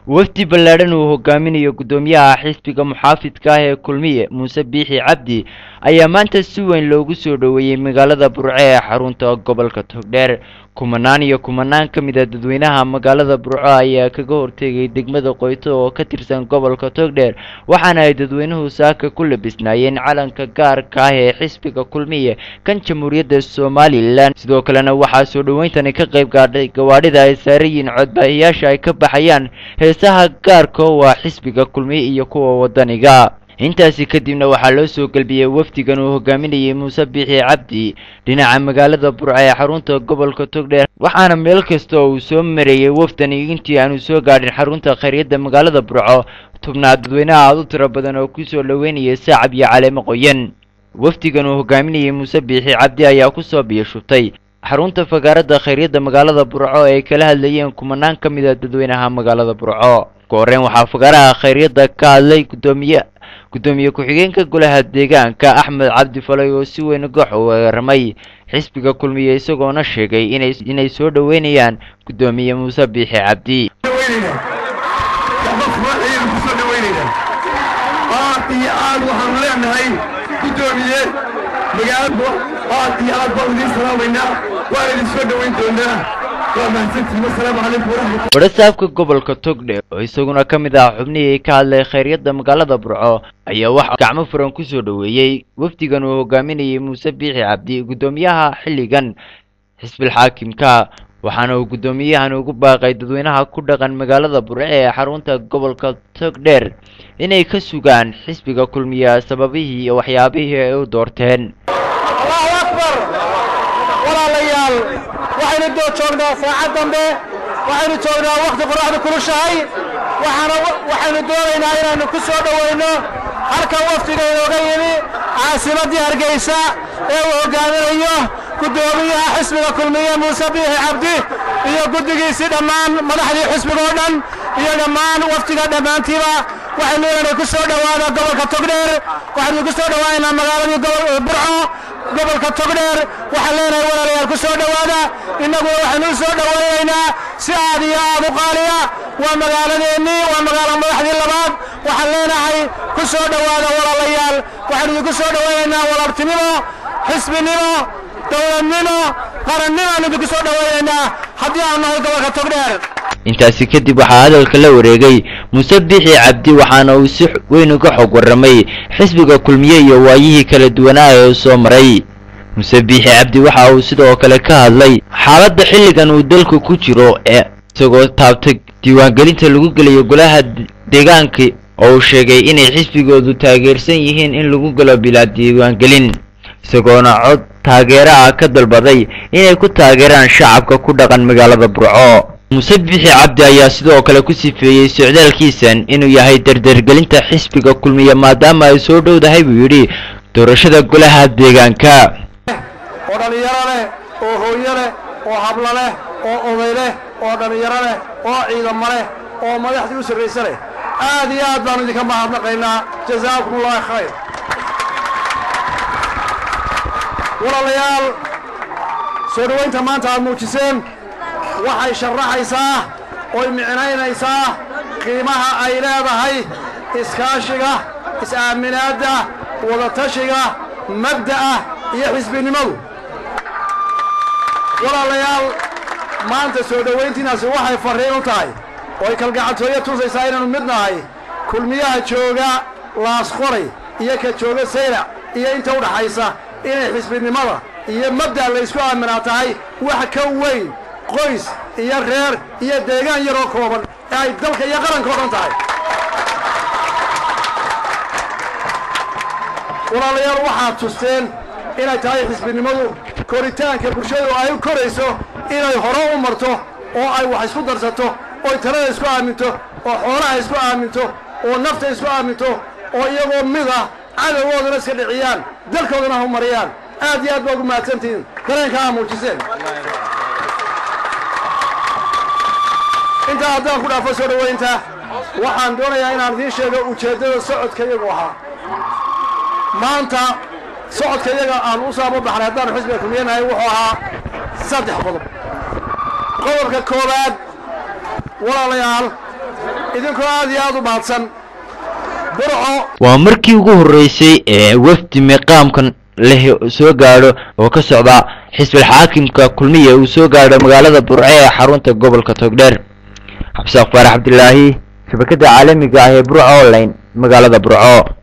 Wafdi ballaadhan uu hogaaminayo guddoomiyaha xisbiga muxaafidka ah ee Kulmiye Muuse Biixi Cabdi ayaa maanta si weyn loogu soo dhoweeyey magaalada Burco ee xarunta gobolka Togdheer. Kumanaan iyo kumanaan ka mid a dadweynaha magaalada Burco ayaa kaga hortegay degmada Qoyto oo ka tirsan gobolka Togdheer, waxaana ay dadweynuhu saaka ku labisnaayeen calanka gaarka ah ee xisbiga Kulmiye kan Jamhuuriyadda Somalilan. Sidoo kalena waxaa soo dhoweyntani ka qayb gaadhay gawaadhida ay saaran yihiin codbaahiyaasha ay ka baxayaan heesaha gaarka oo ah xisbiga Kulmiye iyo kuwa wadaniga. Intaasi kadibna waxaa loo soo gelbiyey wafdigan uu hogaaminayay Muuse Biixi Cabdi dhinaca magaalada Burco ee xarunta gobolka Togdheer, waxaana meel kasta oo uu soo marayay wafdani intii aanu soo gaadhin xarunta khayryadda magaalada Burco tubnaa dadweynaha aad u tiro badan oo kusoo dhoweynayay sacab iyo caleemo qoyan. Wafdigan uu hogaaminayay Muuse Biixi Cabdi ayaa kusoo biyashubtay xarunta fagaaradda khayryadda magaalada Burco ee ay kala hadlayeen kumanaan ka mid a dadweynaha magaalada Burco. Ugu horreyn waxaa fagaaraha khayryadda ka hadlay gudoomiye ku-xigeenka golaha deegaanka Axmed Cabdi Falay oo si weyn uga weeramay xisbiga Kulmiye, isagoona sheegay inay soo dhoweynayaan guddoomiye Muuse Biixi Cabdi. Kusoo dhaweynaynaa aad iyo aad. Waxaanu leenahay guddoomiye, magaalada aad iyo aad baan idiin salaamaynaa, waan idin soo dhoweyn doonaa. Waa mahadsantihin. Wasalaamu calaykum waraxmat. Badhasaabka gobolka Togdheer oo isaguna ka mid ah xubnihii ka hadlay khayryadda magaalada Burco ayaa waxa gacmo furan kusoo dhoweeyey wafdigan uu hogaaminayay Muuse Biixi Cabdi, guddoomiyaha xilligan xisbil xaakimka, waxaana uu guddoomiyahan ugu baaqay dadweynaha ku dhaqan magaalada Burco ee xarunta gobolka Togdheer inay ka sugaan xisbiga Kulmiya sababihii iyo waxyaabihii ay u doorteen. Allahu akbar! Walaalayaal, waxaynu doo joognaa saacad dambe, waxaynu joognaa wakhti qorraxdu kulushahay. Waxaana waxaynu doonaynaa inaannu ku soo dhowayno halkan wafdiga inooga yimi caasimaddii Hargeysa ee uu hogaaminayo guddoomiyaha xisbiga Kulmiye Muuse Biixi Cabdi iyo guddigiisii, dhammaan madaxdii xisbiga oo dhan iyo dhammaan wafdiga dhammaantiiba. Waxaynu inay ku soo dhowaada gobolka Togdheer. Waxaynu ku soo dhowaanaynaa magaaladii Burco, gobolka Togdheer. Waxaan leenahay walaalayaal, ku soo dhowaada. Innaguna waxaynu u soo dhowaynaynaa si aad iyo aad u qaaliya. Waa magaaladeennii, waa magaalo madaxdii labaad. Waxaan leenahay ku soo dhowaada walaalayaal. Waxaynu idinku soo dhowaynaynaa walaaltinimo, xisbinimo, dowladnimo, qarannimo aanu idinku soo dhowaynaynaa haddii aanu nahay gobolka Togdheer. Intaasi kadib waxaa hadalka la wareegay Muuse Biixi Cabdi, waxaana uu si weyn uga xog warramay xisbiga Kulmiye iyo waayihii kala duwanaa ee uu soo maray. Muuse Biixi Cabdi waxa uu sidoo kale ka hadlay xaaladda xilligan uu dalku ku jiro, ee isagoo taabtay diiwaangelinta lagu gelayo golaha deegaanka oo uu sheegay inay xisbigoodu taageersan yihiin in lagu galo bilaa diiwaangelin, isagoona cod taageero ah ka dalbaday inay ku taageeraan shacabka ku dhaqan magaalada Burco. Muuse Biixi Cabdi ayaa sidoo kale ku sifeeyey socdaalkiisan inuu yahay dardargelinta xisbiga Kulmiye, maadaama ay soo dhowdahay buu yidhi doorashada golaha deegaanka. Oo dhallinyaro leh, oo hooyo leh, oo hablo leh, oo oday leh, oo dhallinyaro leh, oo ciidamo leh, oo madaxdii u sarraysa leh, aad iyo aad baanu idinka mahadnaqaynaa. Jazaakum Allahi khayr. Walaalayaal, soo dhowaynta maanta aad muujiseen waxay sharaxaysaa oy micnaynaysaa qiimaha ay leedahay iskaashiga, is-aaminaadda, wadatashiga, mabda'a iyo xisbinimadu. Walaalayaal, maanta soo dhowayntiinaasi waxay farriin u tahay oo ay kalgacaltooyo tusaysaa inaanu mid nahay, Kulmiyaha jooga Laasqoray iyo ka jooga Saylac iyo inta u dhaxaysa, inay xisbinimada iyo mabda' laysku aaminaa tahay wax ka weyn qoys iyo reer iyo deegaan yaroo kooban ee ay dalka iyo qaranka o dhan tahay. Walaalayaal, waxaad tusteen inay tahay xisbinimadu koritaanka bulshadu ay u korayso, inay hore u marto oo ay wax isku darsato, oy talada isku aaminto, oo xoolaha isku aaminto, oo nafta isku aaminto, oo iyagoo mid ah cadowgoodana iska dhiciyaan, dalkoodana horumariyaan. Aad iyo aad baa ugu mahadsantihiin dareenka aa muujiseen. Intaa haddaan ku dhaafo soo dhowaynta, waxaan doonayaa inaan idiin sheego ujeeddada socodka iyagu ahaa. Maanta socodka iyaga aan u saamo baxnay haddaanu xisbiga Kulmiyanahay wuxuu ahaa saddex qodob. Qodobka koowaad, walaalayaal, Idinkoo aad iyo aad u mahadsan, Burco. Waa markii ugu horreysay ee wafdi miqaamkan leh soo gaadho oo ka socda xisbil xaakimka Kulmiye uu soo gaadho magaalada Burco ee xarunta gobolka Togdheer. Xabsaaq Faarax Cabdilaahi, shabakada caalamiga ah ee Burco Online, magaalada Burco.